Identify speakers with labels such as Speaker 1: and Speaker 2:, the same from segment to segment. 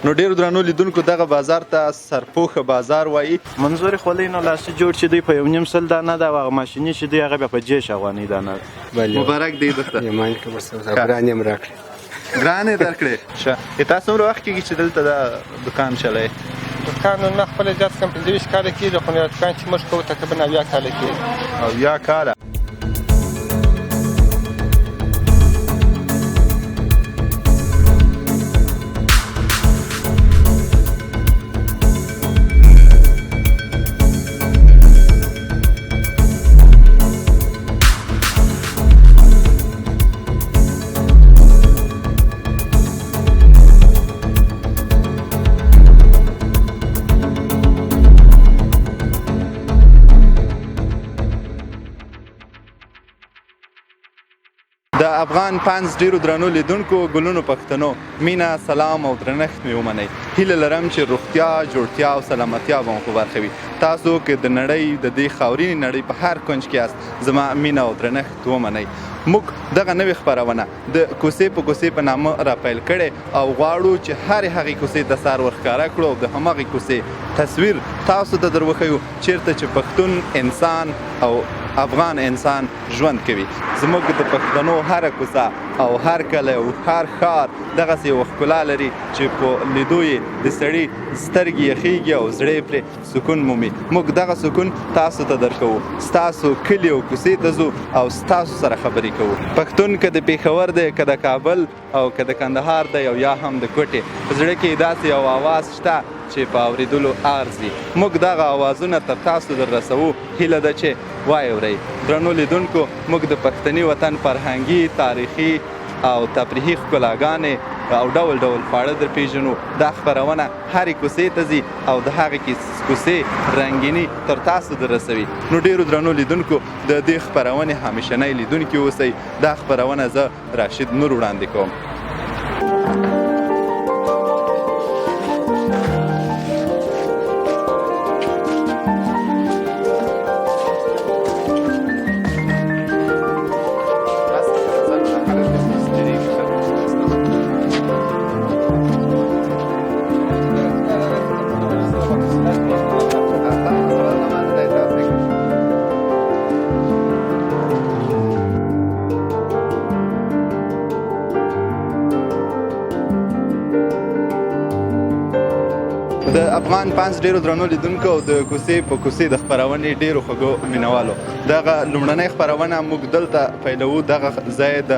Speaker 1: نو ډیرو درنو لیدونکو دغه بازار ته سرپوښه بازار وایي.
Speaker 2: منظور خولۍ نو لاسي جوړ چې دی په 1.5 لک دانه ده، او هغه ماشیني چې دی هغه بیا په 30 افغانۍ دانه ده.
Speaker 1: مبارک دی درته.
Speaker 3: ایمان کې ورسره ګران یې راکړې.
Speaker 1: ګران یې درکړې. ښه، تاسو څومره وخت کېږي چې دلته دا دکان چلی؟
Speaker 4: دکان نو ما خپله زیات کم 25 کاله کېږي، خو دکان چې موږ کوو تقریبا 70 کاله کېږي.
Speaker 1: 70 کاله. د افغان پانز ډیرو درنو لیدونکو ګلونو پښتنو مینه، سلام او درنښت مې ومنئ. هیله لرم چې روغتیا، جوړتیا او سلامتیا به مو په برخه وي. تاسو که د نړۍ د دې خاورینې نړۍ په هر کنج کې یاست، زما مینه او درنښت ومنئ. موږ دغه نوې خپرونه د کوڅې په کوڅې په نامه راپیل کړې او غواړو چې هرې هغې کوڅې ته سر ورښکاره کړو او د هماغې کوڅې تصویر تاسو ته در وښیو چیرته چې پښتون انسان او افغان انسان ژوند کوي. زموږ د پښتنو هره کوڅه او هر کلی او هر ښار دغسې یوه ښکلا لري چې په لیدو یې د سړي سترګې یخېږي او زړه یې پرې سکون مومي. موږ دغه سکون تاسو ته درکوو، ستاسو کلي او کوڅې ته ځو او ستاسو سره خبرې کوو. پښتون که د پېښور دی، که د کابل او که د کندهار دی او یا هم د کوټې، په زړه کې یې داسې یو اواز شته چې په اورېدلو ارزي. موږ دغه اوازونه تر تاسو در رسوو، هیله ده چې وایورئ. درنو لیدونکو، موږ د پښتني وطن فرهنګي، تاریخي او تفریحي ښکلاګانې او ډول ډول خواړه در پیژنو. دا خپرونه هرې کوڅې ته ځي او د هغې کوڅې رنګیني تر تاسو در رسوي. نو ډیرو درنو لیدونکو، د دې خپرونې همیشنی لیدونکي اوسئ. دا خپرونه زه راشد نور وړاندې کوم. د افغان پانز ډیرو درنو لیدونکو او د کوڅې په کوڅې د خپرونې ډیرو خوږو مینوالو، دغه لومړنۍ خپرونه موږ دلته پیلوو. دغه ځای د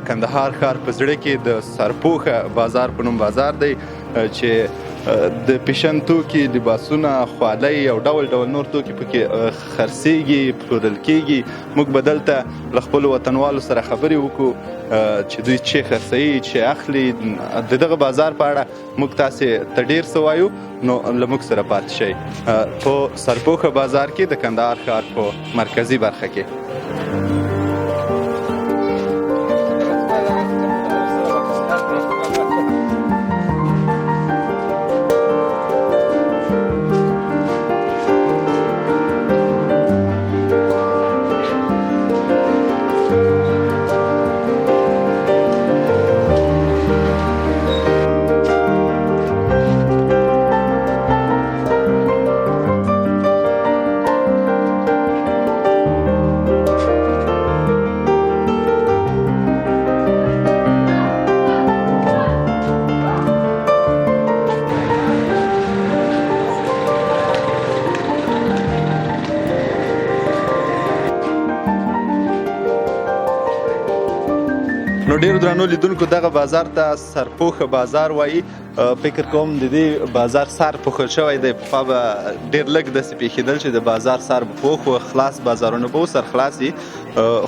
Speaker 1: کندهار ښار په زړه کې د سرپوښه بازار په نوم بازار دی چې د فیشن توکي، لباسونه، خولۍ او ډول ډول نور توکي پکې خرڅېږي، پلورل کېږي. موږ به دلته له خپلو وطنوالو سره خبرې وکړو چې دوی چې خرڅوي، چې اخلي. د دغه بازار په اړه موږ تاسې ته ډېر څه وایو، نو له موږ سره پاتې شئ په سرپوښه بازار کې د کندهار ښار په مرکزي برخه کې. نو ډیرو درنو لیدونکو، دغه بازار ته سرپوښه بازار وایي. فکر کوم د دې بازار سر پوښل شوی دی. پخوا به ډېر لږ داسې پېښېدل چې د بازار سر به پوښ و، خلاص بازارونه به و سر خلاص وي،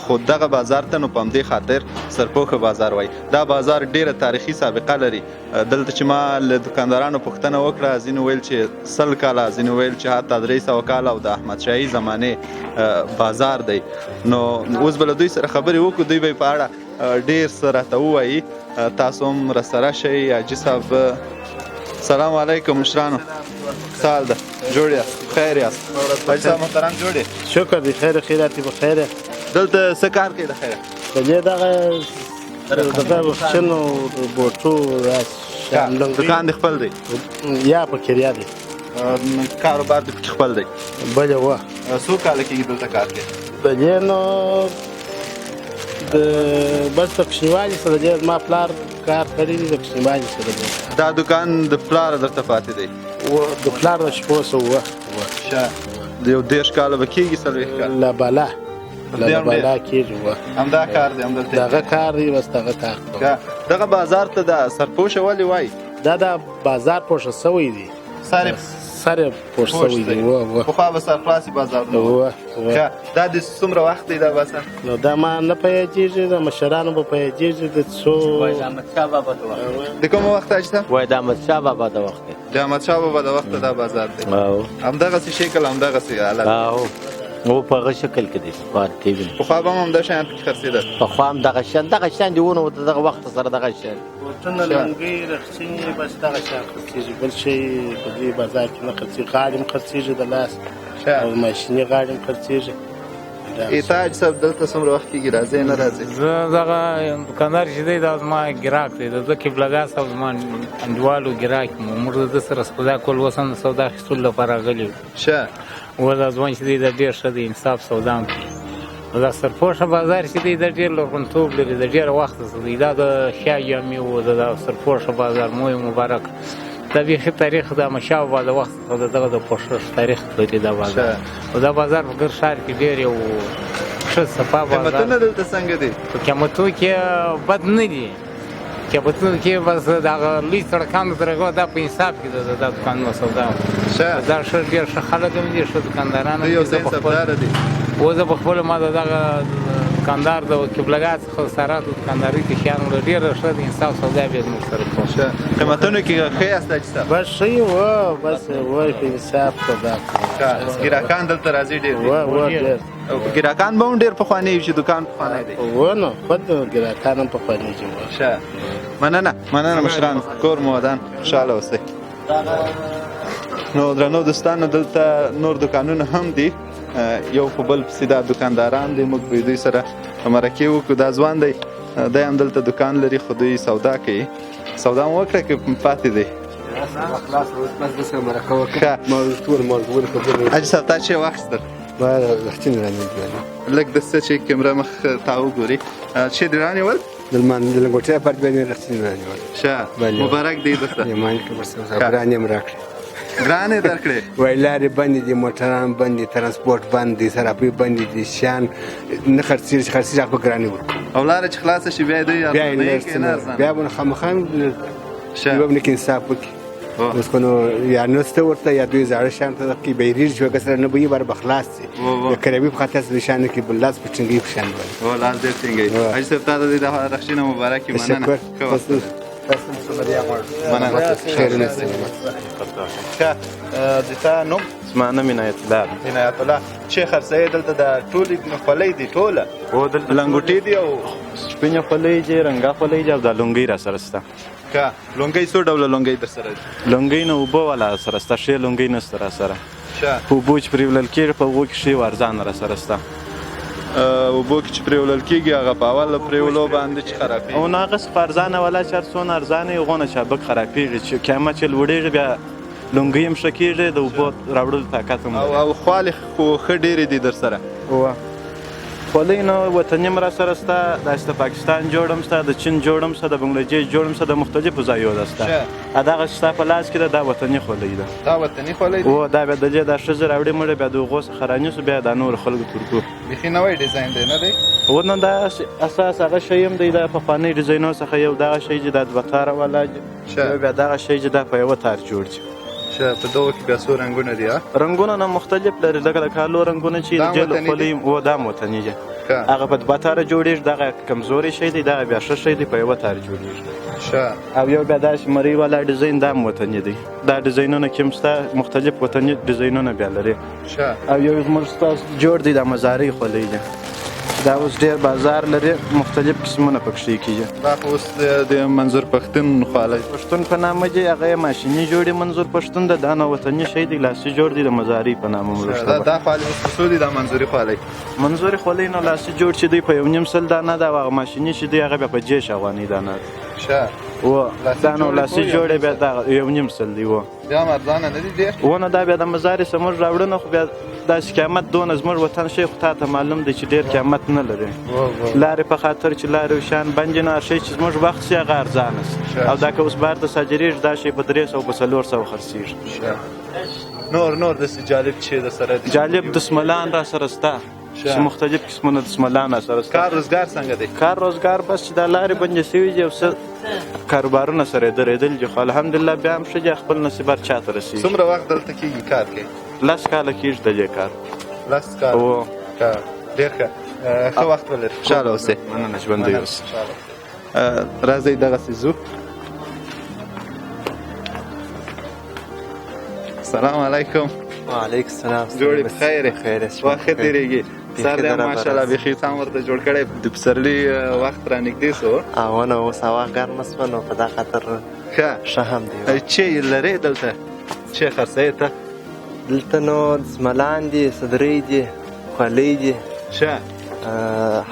Speaker 1: خو دغه بازار ته نو په همدې خاطر سرپوښه بازار وایي. دا بازار ډېره تاریخي سابقه لري. دلته چې ما له دکاندارانو پوښتنه وکړه، ځینو ویل چې 100 کاله، ځینو ویل چې حتی 300 کاله او د احمدشاهي زمانې بازار دی. نو اوس به له دوی سره خبرې وکړو، دوی به یې په اړه ډېر څه راته ووایي. تاسو هم راسره شئ. حاجي صاحب، سلام علیکم مشرانو، سال ده، جوړ یاست؟ خیر یاست؟ حاجي صاحب محترم جوړ یې؟
Speaker 2: شکر دی، خیر خیرات په خیر.
Speaker 1: دلته څه کار کوي د خیره؟
Speaker 2: د دې دغه دغه چنو بوټو
Speaker 5: شیان.
Speaker 1: دکان دې خپل دی؟
Speaker 5: یا په کریا دی.
Speaker 1: کاروبار دې پکې خپل دی؟
Speaker 5: بله وه.
Speaker 1: څو کاله کېږي دلته کار کوې؟
Speaker 5: د دې نو د بس د کوچنیوالي سره دی، زما پلار کار کړی دی د کوچنیوالي سره دی.
Speaker 1: دا دکان د پلار درته پاتې دی؟
Speaker 5: د پلار د شپو سه وه.
Speaker 1: ښه، د یو 30 کاله به کېږي، 40 کاله؟
Speaker 5: له بالا له بالا کېږي. وه،
Speaker 1: همدا کار دی، همدلته
Speaker 5: دغه کار دی، بس دغه کار.
Speaker 1: دغه بازار ته د سرپوشه ولې وایي؟
Speaker 5: دا د بازار پوښه سوی دی، سر یې پوښ سوی دی.
Speaker 1: پخوا به سر خلاصي بازار نه و. دا د څومره وخت دی دا بازار؟
Speaker 5: نو دا ما نه پیدېږي، د مشرانو به پیدېږي د څو.
Speaker 6: وایي د احمدشاه بابا د وخت.
Speaker 1: د کوم وخت حاجي صاحب؟
Speaker 6: وایي د احمدشاه بابا د وخت دی.
Speaker 1: د احمدشاه بابا د وخته دا بازار دی. همدغسې شکل، همدغسې حالت.
Speaker 6: او په هغه شکل کې دی پاتې دی.
Speaker 1: پخوا به هم همدا شیان پکې خرڅېدل؟
Speaker 6: پخوا هم دغه شیان، دغه شیان دي ونه دغه وخت سره دغه شیان.
Speaker 5: بوټونه، لونګۍ، رخچینې، بس دغه شیان خرڅېږي، بل شی په دې بازار کې نه خرڅېږي. غاړې هم خرڅېږي د لاس، او ماشیني غاړې هم خرڅېږي.
Speaker 1: حاجي صاحب دلته څومره وخت کېږي راځئ نه راځئ؟
Speaker 7: زه دغه دوکاندار چې دی دا زما ګراک دی، د ده قبلهګاه صاحب زما انډیوال و، ګراک مو. موږ د ده سره سودا کول، اوس هم د سودا اخیستلو لپاره راغلي وو.
Speaker 1: ښه.
Speaker 7: و دا ځوان چې دی دا ډېر ښه دی، انصاف سودا هم کوي. دا سرپوښه بازار چې دی دا ډېر لرغونتوب لري، د ډېره وخته څخه دی. دا د شاه جامع و، د سرپوښه بازار موی مبارک، دا بیخي تاریخ د احمدشاه بابا د وخت څخه د دغه د پوښښ تاریخ لري دا بازار. او دا بازار په ګر ښار کې ډېر یو ښه صفا بازار.
Speaker 1: قیمتونه دلته څنګه دي؟
Speaker 7: په قیمتو کې بد نه دي، قیمتونو کې بس دغه لوی سړکانو تر هغه دا په انصاف کې ده دا دوکانونه سودا. دا ښه ډېر ښه خلک هم دي، ښه دوکانداران هم
Speaker 1: دي، یو ځای انصافداره دي.
Speaker 7: و زه په خپله ما د دغه دوکاندار د قبلهګاه څخه سره د دوکاندارۍ ته شیان وړل، ډېره ښه د انصاف سودا بیا زموږ سره کوم.
Speaker 1: ښه، قیمتونو کې ښه یاست حاجي صاحب؟
Speaker 5: بس ښه یو، بس وایي په انصاف سودا کوو.
Speaker 1: ګراکان دلته راځي ډېر دي؟
Speaker 5: وه ډېر.
Speaker 1: ګراکان به هم ډېر پخواني وي چې دوکان پخوانی دی؟
Speaker 5: وه نو خود ګراکان هم پخواني دي.
Speaker 1: ښه، مننه مننه مشران، کور مو ودان، خوشحاله اوسئ. نو درنو دوستانو دلته نور دوکانونه هم دي، یو په بل پسې دا دوکانداران دي، موږ به دوی سره مرکې وکړو. دا ځوان دی، دی هم دلته دوکان لري، خو دوی سودا کوي. سودا مو وکړه که پاتې دی؟
Speaker 3: خلاص اوس بس بس مرکه وکړه. حاجي
Speaker 1: صاحب تا چې واخیستل؟
Speaker 3: ما رښتیني رانیول.
Speaker 1: لږ د څه چې کیمره مخ تا وګوري. چې دې رانیول؟
Speaker 3: د لنګوټې لپاره بیا مې رښتیني رانیول.
Speaker 1: ښه، مبارک دی درته.
Speaker 3: ایمان کې ورسره ګران یې هم راکړې.
Speaker 1: ګرانې درکړې؟
Speaker 3: وایي لارې بندې دي، موټران بند دي، ترانسپورټ بند دی، صرافۍ بندې دي، شیان نه خرڅېږي، خرڅېږي هغه په ګرانۍ ورکوو.
Speaker 1: او لاره چې خلاصه شي بیا یې دوی ارزانه کوي نه ارزانه؟
Speaker 3: بیا به نو خامخا یوه به نه کې انصاف وکړي. اوس خو نو یا نسته ورته یا دوی زاړه شیان ته کې بیریږي چې هغه سره نه به یې بار به خلاص شي. د کریمي په خاطر سره شیان نه کړي، بل لاس په ټینګوي په شیان باندې.
Speaker 1: هو لاس ډېر ټینګوي. حاجي صاحب تا د دې رخشینه مبارک وي. مننه.
Speaker 3: تشکر.
Speaker 1: مننه.
Speaker 3: خیر نه.
Speaker 1: ښه، د تا نوم؟
Speaker 2: زما نوم عنایت الله دی.
Speaker 1: عنایت الله، چې خرڅوې دلته دا ټولې خولۍ دي؟ ټوله لنګوټې دي او
Speaker 2: سپینې خولۍ دي، رنګه خولۍ دي او دا لونګۍ را سره شته.
Speaker 1: ښه، لونګۍ څو ډوله لونګۍ در سره دي؟
Speaker 2: لونګۍ نه اوبه والا سره شته، ښې لونګۍ نشته را سره.
Speaker 1: ښه،
Speaker 2: په اوبو چې پرېولل کېږي په هغو کې ښې او ارزانه را سره شته.
Speaker 1: اوبو کې چې پرېولل کېږي هغه په اوله پرېولو باندې چې خرابېږي.
Speaker 2: او نو هغه څه ارزانه والا چې هر څونه ارزانه وي هغو نه چابک خرابېږي، چې قیمت چې لوړېږي بیا لونګۍ هم ښه کېږي، د اوبو راوړلو طاقت هم.
Speaker 1: او خوالې خو ښه ډېرې دي در سره؟
Speaker 2: وه، خولۍ نو وطني هم را سره شته، داسې د پاکستان جوړ هم شته، د چین جوړ هم شته، د بنګلادیش جوړ هم شته، د مختلفو ځایو ده شته. دغه چې ستا په لاس کې ده دا وطني خولۍ ده.
Speaker 1: دا وطني خولۍ ده؟
Speaker 2: هو، دا بیا د دې دا ښځې راوړي، موږ بیا د هغو څخه رانیسو، بیا دا نورو خلکو ته ورکوو.
Speaker 1: بیخي نوی ډیزاین دی نه دی؟
Speaker 2: هو، نو دا اساس هغه شی هم دی، دا پخواني ډیزاینو څخه یو دغه شی چې دا دوه تاره والا دي، یو بیا دغه شی چې دا په یوه تار جوړ دي.
Speaker 1: ښه، په دغو کې بیا څو رنګونه دي؟
Speaker 2: رنګونه نه مختلف لري، لکه د کالو رنګونه چې د جلو خولۍ. هو، دا هم وطني دي. هغه په دوه تاره جوړېږي، دغه کمزوری شی دی، دغه بیا ښه شی دی، په یوه تار جوړېږي.
Speaker 1: ښه،
Speaker 2: او یو بیا داسې مرۍ والا ډیزاین، دا هم وطني دی. دا ډیزاینونه کې هم شته، مختلف وطني ډیزاینونه بیا لري.
Speaker 1: ښه،
Speaker 2: او یو زموږ ستاسو جوړ دی، دا مزارۍ خولۍ ده، دا اوس ډېر بازار لري، مختلف قسمونه پکښې کېږي.
Speaker 1: دا خو اوس د منظور پښتون خولۍ،
Speaker 2: پښتون په نامه دی، هغه یې ماشیني جوړې منظور پښتون ده، دا نه وطني شی دی، لاسي جوړ دی، د مزارۍ په نامه موږ.
Speaker 1: دا خولۍ اوس په څو دي دا منظوري خولۍ؟
Speaker 2: منظوري خولۍ نو لاسي جوړ چې دی په 1.5 سل دانه ده، او هغه ماشیني چې دی هغه بیا په 30 افغانۍ دانه ده.
Speaker 1: ښه،
Speaker 2: و دا نو لاسي جوړې بیا دا 1.5 سل دی. و
Speaker 1: بیا هم ارزانه نه دي ډېر؟
Speaker 2: ونه، دا بیا د مزارې څخه موږ راوړنه، خو بیا داسې قیمت دونه زموږ وطن شی، خو تا ته معلوم دی چې ډېر قیمت نه لري. لارې په خاطر چې لارې او شیان بندې، نو هر شی چې زموږ وخت شي هغه ارزانه شي. او دا که اوس بهر ته صادرېږي، دا شی په 300 په 400 خرڅېږي.
Speaker 1: نور داسې جالب چې در سره دي؟
Speaker 2: جالب دسملان را سره شته چې مختلف قسمونه دسملان را سره شته.
Speaker 1: کار روزګار څنګه دی؟
Speaker 2: کار روزګار بس چې دا لارې بندې شوي دي او څه کاروبارونه سره درېدل دي، خو الحمدلله بیا هم ښه دي، خپل نصیب هر چا ته رسېږي.
Speaker 1: څومره وخت دلته کېږي کار کوې؟
Speaker 2: 10 کاله کېږي د دې کار.
Speaker 1: 10 کاله؟ ډېر ښه، ښه وخت ولرې، خوشحاله اوسې.
Speaker 2: مننه، ژوندی اوسې.
Speaker 1: راځئ دغسې ځو. السلام علیکم.
Speaker 8: وعلیکم السلام.
Speaker 1: جوړې په خیر؟
Speaker 8: خیر.
Speaker 1: وخت ښه تېرېږي؟ سر دی ماشاءالله، بیخي سم ورته جوړ کړی. د پسرلي وخت رانږدې سو.
Speaker 8: ونه اوس هوا ګرمه سوه، نو په دا خاطر
Speaker 1: ښه
Speaker 8: ښه هم دی.
Speaker 1: چې لرې دلته چې خرڅوې ته؟
Speaker 8: دلته نو دسملان دي، صدرۍ دي، خولۍ دي.
Speaker 1: ښه.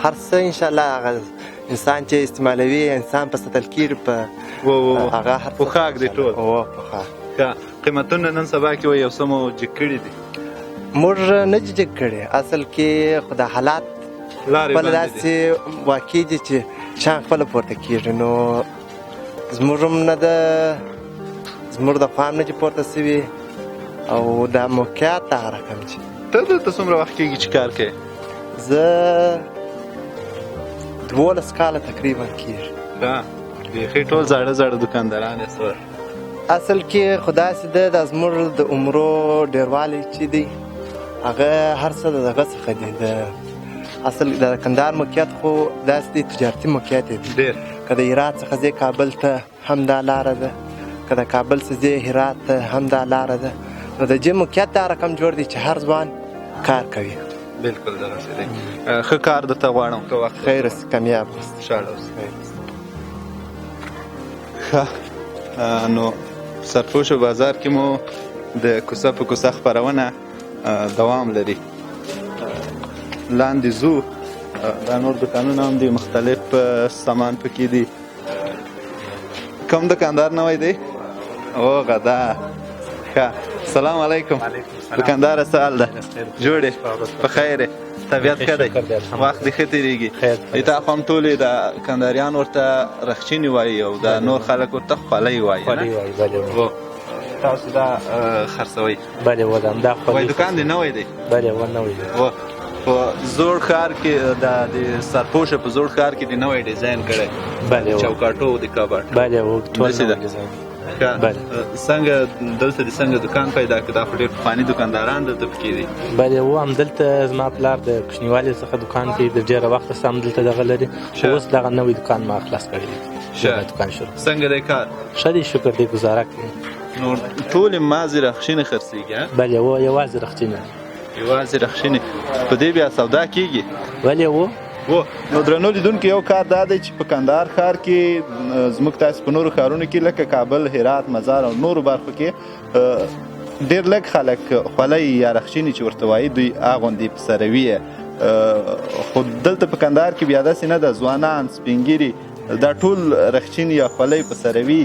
Speaker 8: هر څه انشاءالله هغه انسان چې استعمالوي، انسان په ساتل کېږي په هغه هر څه.
Speaker 1: پوښاک دی ټول؟
Speaker 8: هو، پوښاک.
Speaker 1: ښه، قیمتونه نن سبا کې وایي یو څه مو جګ کړي دي؟
Speaker 8: موږ نه دي جګ کړي، اصل کې خو دا حالات خپله داسې واقع دي چې شیان خپله پورته کېږي، نو زموږ هم نه ده، زموږ د خوا هم نه دي پورته سوي، او دا موقعیت دغه رقم چې.
Speaker 1: ته دلته څومره وخت کېږي چې کار کوې؟
Speaker 8: زه 12 کاله تقریبا کېږي.
Speaker 1: ښه، بیخي ټول زاړه زاړه دوکانداران یې سول.
Speaker 8: اصل کې خو داسې ده، دا زموږ د عمرو ډېروالی چې دی هغه هر څه د دغه څخه دی. د اصل د کندهار موقعیت خو داسې دی، تجارتي موقعیت دی
Speaker 1: ډېر.
Speaker 8: که د هرات څخه ځې کابل ته هم دا لاره ده، که د کابل څخه ځې هرات ته هم دا لاره ده، نو د دې موقعیت دا رقم جوړ دی چې هر ځوان کار کوي.
Speaker 1: بالکل دغسې دی. ښه کار درته غواړم، ښه وخت.
Speaker 8: خیر اوسې، کامیاب اوسې.
Speaker 1: خوشحاله اوسې. ښه، نو سرپوشو بازار کې مو د کوڅه په کوڅه خپرونه دوام لري. لاندې ځو، دا نور دوکانونه هم دي، مختلف سامان پکې دي. کوم دوکاندار نوی دی؟ هغه دا. ښه، سلام علیکم. دوکاندار څه حال ده؟ جوړ یې؟ په خیر یې؟ طبیعت ښه دی؟ وخت دې ښه تېرېږي؟ تا خو هم ټولې د کندهاریان ورته رخچینې وایي او دا نور خلک ورته خولۍ وایي.
Speaker 7: خولۍ وایي، بلې.
Speaker 1: تاسو دا خرڅوئ؟
Speaker 7: بلې، و دا خولۍ.
Speaker 1: وایي دوکان دې نوی دی؟
Speaker 7: بلې، و نوی دی.
Speaker 1: په زوړ ښار کې، د سرپوشه په زوړ ښار کې دې نوی ډیزاین کړی؟
Speaker 7: بلې.
Speaker 1: چوکاټو د کباټ.
Speaker 7: بلې، و ټول نوی ډیزاین.
Speaker 1: څنګه دلته دې څنګه دوکان پیدا کړ؟ دا خو ډېر پخواني دوکانداران دلته پکې دي.
Speaker 7: بلې، و همدلته زما پلار د کوچنیوالي څخه دوکان کوي، د ډېره وخته څخه همدلته دغه لري. اوس دغه نوی دوکان ما خلاص کړی دی. دوکان شروع.
Speaker 1: څنګه دی کار؟
Speaker 7: ښه دی، شکر دی، ګزاره کوي.
Speaker 1: نو ټولې مازې رخشینې خرڅېږي؟
Speaker 7: بلې، و یوازې رخچینې.
Speaker 1: یوازې رخشینې. په دې بیا سودا کېږي؟
Speaker 7: بلې، و.
Speaker 1: نو درنو لیدونکو، یو کار دا دی چې په کندهار ښار کې زموږ تاسې په نورو ښارونو کې لکه کابل، هرات، مزار او نورو برخو کې ډېر لږ خلک خولۍ یا رخشینې چې ورته وایي دوی اغوندي په سروي یې. خو دلته په کندهار کې بیا داسې نه ده، ځوانان، سپینږیري دا ټول رخچینې یا خولۍ په سروي،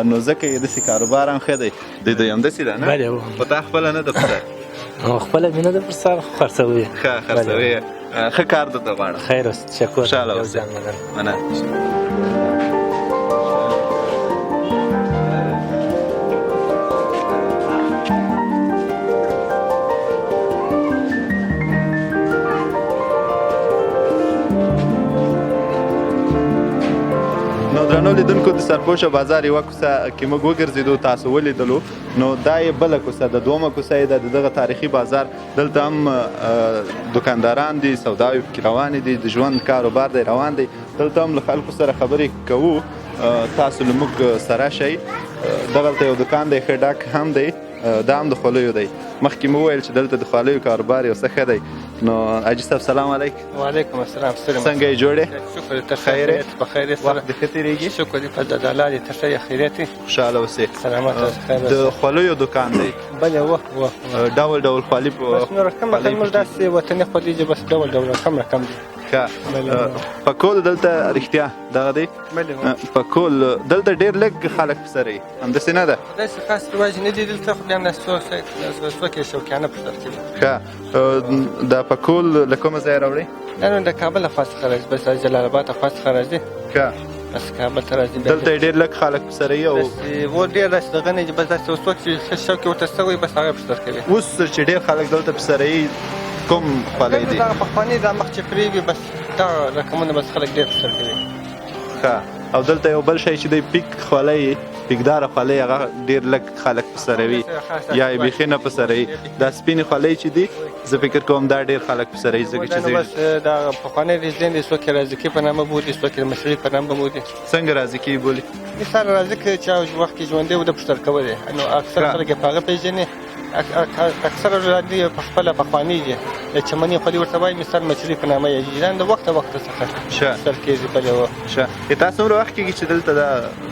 Speaker 1: نو ځکه یې داسې کاروبار هم ښه دی. د دوی همداسې ده نه؟
Speaker 7: بلې.
Speaker 1: خو تا خپله نه ده په سر؟
Speaker 7: خپله مې نه ده پر سر، خو خرڅوي.
Speaker 1: ښه، خرڅوي. ښه کار درته غواړم.
Speaker 7: خیر اوسې، تشکر.
Speaker 1: خوشحاله اوسې. مننه. نو درنو لیدونکو، د سرپوشه بازار یوه کوڅه کې موږ وګرځېدو، تاسو ولیدلو. نو دا یې بله کوڅه ده، دویمه کوڅه یې ده د دغه تاریخي بازار. دلته هم دوکانداران دي، سوداوې پکې روانې دي، د ژوند کاروبار دی روان دی. دلته هم له خلکو سره خبرې کوو، تاسو له موږ سره شئ. دغلته یو دوکان دی، ښه ډک هم دی، دا هم د خولیو دی. مخکې مو وویل چې دلته د خولیو کاروبار یو څه ښه دی. نو حاجي صاحب سلام علیکم.
Speaker 4: وعلیکم السلام.
Speaker 1: څنګه یې جوړ یې؟
Speaker 4: شکر ته
Speaker 1: خیر یې؟
Speaker 4: په خیر یې.
Speaker 1: وخت دې ښه تېرېږي؟
Speaker 4: شکر دی په الله دې ته ښه یې، خیریت یې؟
Speaker 1: خوشحاله اوسې.
Speaker 4: سلامت اوسې، خیر اوسې.
Speaker 1: د خولیو دوکان دی؟
Speaker 4: بلې، وه وه.
Speaker 1: ډول ډول خولۍ په
Speaker 4: بس نو رقم رقم موږ داسې وطني خولۍ دي، بس ډول ډول رقم رقم دي.
Speaker 1: ښه، پکول دلته رښتیا دغه دی؟ پکول دلته ډېر لږ خلک په سره وي، همداسې نه ده؟
Speaker 4: داسې خاص رواج نه دی دلته، خو بیا هم داسې څوک یې شوقیانه په سر کوي.
Speaker 1: ښه، دا پکول له کومه ځایه راوړئ؟
Speaker 4: دا نو د کابل له خوا څخه راځي، بس جلال اباد له خوا څخه راځي.
Speaker 1: ښه،
Speaker 4: بس کابل ته راځي.
Speaker 1: دلته یې ډېر لږ خلک په سره وي او
Speaker 4: و ډېر داسې دغه نه دي، بس داسې څوک چې ښه شوق یې ورته سوی بس هغه په سر کوي.
Speaker 1: اوس چې ډېر خلک دلته په سره وي کوم خولۍ دي؟
Speaker 4: دغه پخواني دا مخ چې پرې وي بس دغه رقمونه بس خلک ډېر په سر کوي.
Speaker 1: ښه، او دلته یو بل شی چې دی پیک خولۍ، پیکداره خولۍ، هغه ډېر لږ خلک په سره وي یا یې بیخي نه په سره وي. دا سپینې خولۍ چې دي زه فکر کوم دا ډېر خلک په سره وي، ځکه چې
Speaker 4: بس دا پخوانی ډیزاین دی، څوک یې رازقي په نامه بولي، څوک یې مشري په نامه بولي.
Speaker 1: څنګه رازقي بولي؟
Speaker 4: مثال رازق چې وخت کې ژوندی و ده په سر کولی، نو اکثر خلک یې په هغه پېژني. اکثره ژوندي په خپله پخواني دي، د چمني خولۍ ورته وایي، مثال مچري په نامه یادېږي، دا د وخته وخته څخه سر کېږي. بلې وه.
Speaker 1: ښه، تاسو څومره وخت کېږي چې دلته دا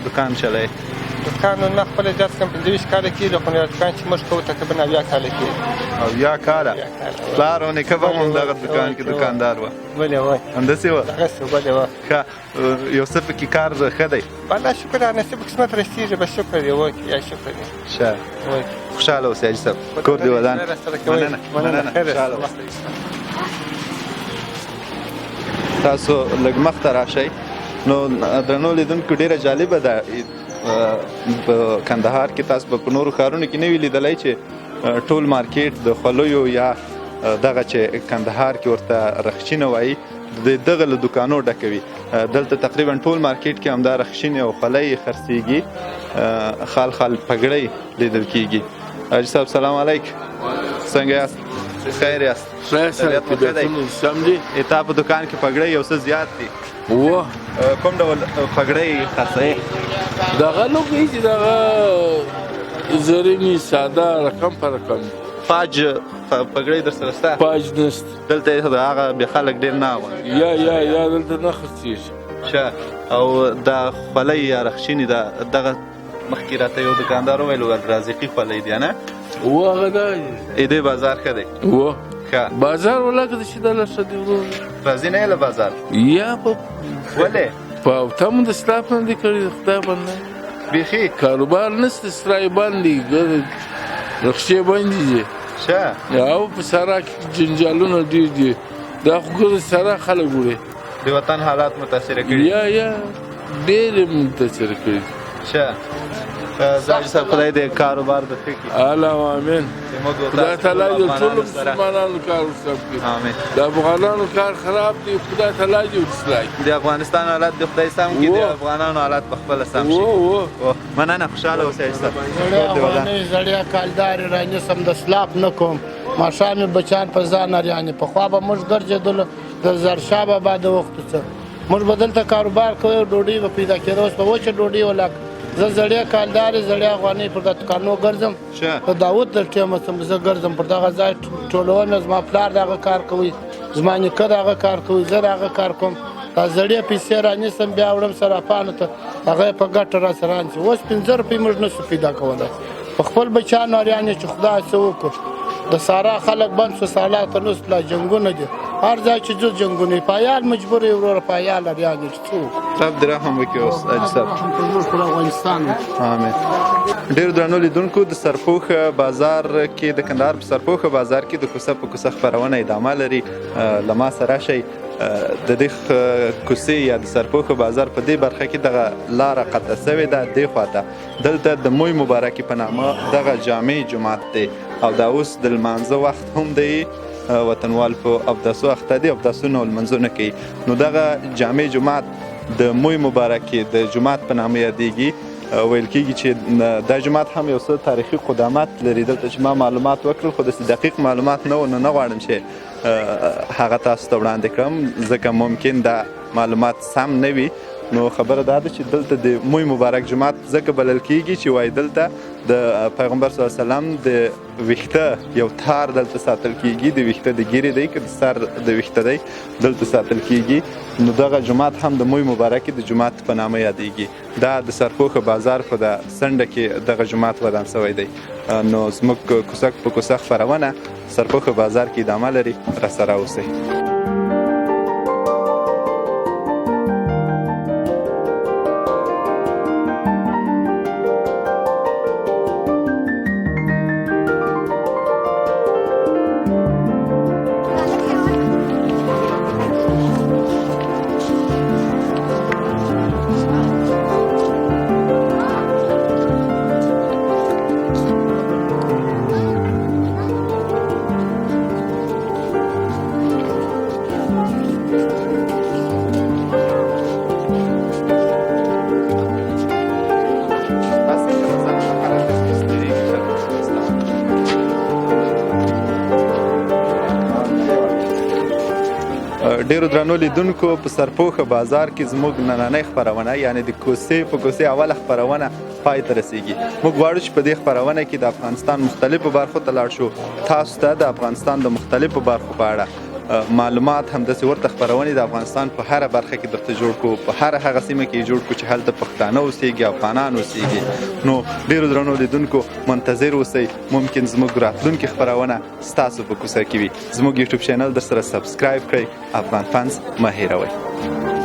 Speaker 1: دکان چلی؟
Speaker 4: دکان نو ما خپله زیات کم 25 کاله کېږي، خو دکان چې موږ کوو تقریبا 70 کاله کېږي.
Speaker 1: 70 کاله؟ پلار او نیکه به هم دغه دکان کې دکاندار وه؟
Speaker 4: بلې وه.
Speaker 1: همداسې وه؟
Speaker 4: دغسې، بلې وه.
Speaker 1: ښه، یو څه پکې کار ښه دی؟
Speaker 4: والله شکر، نصیب قسمت رسېږي، بس شکر دی. وکړي یا شکر دی.
Speaker 1: ښه، خوشحاله اوسئ حاجي صاحب، کور دې ودان. مننه، مننه، خوشحاله اوسئ. تاسو لږ مخته راشئ. نو درنو لیدونکو ډېره جالبه ده په کندهار کې، تاسو به په نورو ښارونو کې نه وي لیدلی چې ټول مارکیټ د خولیو یا دغه چې کندهار کې ورته رخچینه وایي د دغه له دوکانو ډکوي. دلته تقریبا ټول مارکیټ کې همدا رخچینې او خولۍ خرڅېږي، خال خال پګړۍ لیدل کېږي. حاجي صاحب سلام علیک، څنګه یاست؟ خیر یاست؟ طبیعت مو ښه دی؟
Speaker 9: سم دی.
Speaker 1: تا په دوکان کې پګړۍ یو څه زیات دي.
Speaker 9: وه.
Speaker 1: کوم ډول پګړۍ خرڅوې؟
Speaker 9: دغه لوګی چې دغه زرینې ساده رقم په رقم.
Speaker 1: پاج پګړۍ در سره شته؟
Speaker 9: پاج نشته.
Speaker 1: دلته هغه بې خلک ډېر نه اغوندي.
Speaker 9: یا یا یا دلته نه خرڅېږي.
Speaker 1: ښه، او دا خولۍ یا رخچینې دا دغه مخکې راته یو دکاندار وویل رازقي خولۍ دی نه؟
Speaker 9: وه، هغه دا دی.
Speaker 1: دې بازار ښه دی؟
Speaker 9: وه.
Speaker 1: ښه،
Speaker 9: بازار ولاکه د شي دا لا ښه دی ورور.
Speaker 1: راضي نه یې له بازار؟
Speaker 9: یا په
Speaker 1: ولې؟
Speaker 9: په تا مو د سلاف نه دی کړی، خدای بنده.
Speaker 1: بیخي
Speaker 9: کاروبار نشته، سرای بندې، رخشې بندې دي.
Speaker 1: ښه،
Speaker 9: او په سارا کې جنجالونه ډېر دي، دا خو ګوره سارا خلک وړي.
Speaker 1: د وطن حالات متاثره کړي؟
Speaker 9: یا یا ډېر یې متاثره کړي.
Speaker 1: ښه، حاجي صاحب خدای دې کاروبار د ښه کړي.
Speaker 9: الله امین. خدای تعالی دې ټولو مسلمانانو کار ورسم کړي.
Speaker 1: آمین.
Speaker 9: د افغانانو کار خراب دی، خدای تعالی دې ورصلاح کړي.
Speaker 1: د افغانستان حالت دې خدای سم کړي، د افغانانو حالت په خپله سم شي. مننه، خوشحاله اوسئ حاجي صاحب.
Speaker 10: زړې افغانۍ زړې کالدارې رانیسم، د سلاپ نه کوم، ماښام مې بچیان په ځان اریانې. پخوا به موږ ګرځېدلو د زرشاه بابا د وختو څه، موږ به دلته کاروبار کوو، ډوډۍ به پیدا کېده، اوس به وچه ډوډۍ ولاکه. زه زړې کالدارې زړې افغانۍ پر دوکانو ګرځم، د داود د ټیمه څخه زه ګرځم، پر دغه ځای ټولوم. زما پلار دغه کار کوي، زما نیکه دغه کار کوي، زه دغه کار کوم. دا زړې پیسې رانیسم بیا وړم صرافانو ته، هغه یې په ګټه راسره رانیسي. اوس 5 روپۍ موږ نه شو پیدا کولی، په خپل بچیانو اریان یې چې خدای څه وکړو. د سارا خلک بند شو، سارا ته نه شو تللی، جنګونه دي هر ځای چې ځو جنګونه وي. په عیال مجبور یې وروره، په عیال اریان یې چې څه وکړو.
Speaker 1: رب دې رحم وکړي اوس حاجي صاحب.
Speaker 10: رحم پر موږ پر افغانستان وکړي.
Speaker 1: آمین. ډېرو درنو لیدونکو، د سرپوښه بازار کې، د کندهار په سرپوښه بازار کې د کوڅه په کوڅه خپرونه ادامه لري. له ما سره راشئ. د دې کوڅې یا د سرپوښه بازار په دې برخه کې دغه لاره قطع سوې ده دې خواته. دلته د موی مبارکي په نامه دغه جامع جومات دی او دا اوس د لمانځه وخت هم دی. وطنوال په اوداسو اخته دي، اوداسونه او لمانځونه کوي. نو دغه جامع جومات د موی مبارکي د جومات په نامه یادېږي. ویل کېږي چې دا جومات هم یو څه تاریخي قدامت لري. دلته چې ما معلومات وکړل خو داسې دقیق معلومات نه و، نو نه غواړم چې هغه تاسو ته وړاندې کړم، ځکه ممکن دا معلومات سم نه وي. نو خبره دا ده چې دلته د موی مبارک جومات ځکه بلل کېږي چې وایي دلته د پیغمبر صلی الله علیه وسلم د ویښته یو تار دلته ساتل کېږي، د ویښته د ږیرې دی که د سر د ویښته دی دلته ساتل کېږي. نو دغه جومات هم د موی مبارکي د جومات په نامه یادېږي. دا د سرپوښه بازار په د څنډه کې دغه جومات ودان سوی دی. نو زموږ کوڅه په کوڅه خپرونه سرپوښه بازار کې ادامه لري، راسره اوسئ. ډیرو درنو لیدونکو، په سرپوښه بازار کې زموږ نننۍ خپرونه، یعنی د کوسې په کوسې اوله خپرونه پای ته رسیږي. موږ غواړو چې په دې خپرونه کې د افغانستان مختلفو برخو ته لاړ شو، تاسو ته د افغانستان د مختلفو برخو په اړه معلومات، همداسې ورته خپرونې د افغانستان په هره برخه کې درته جوړ کړو، په هره هغه سیمه کې جوړ کړو چې هلته پښتانه اوسیږي، افغانان اوسیږي. نو ډیرو درنو لیدونکو، منتظر اوسئ، ممکن زموږ راتلونکې خپرونه ستاسو په کوڅه کې وي. زموږ یوټیوب چینل در سره subscribe کړئ. افغان فنز مه هېروئ.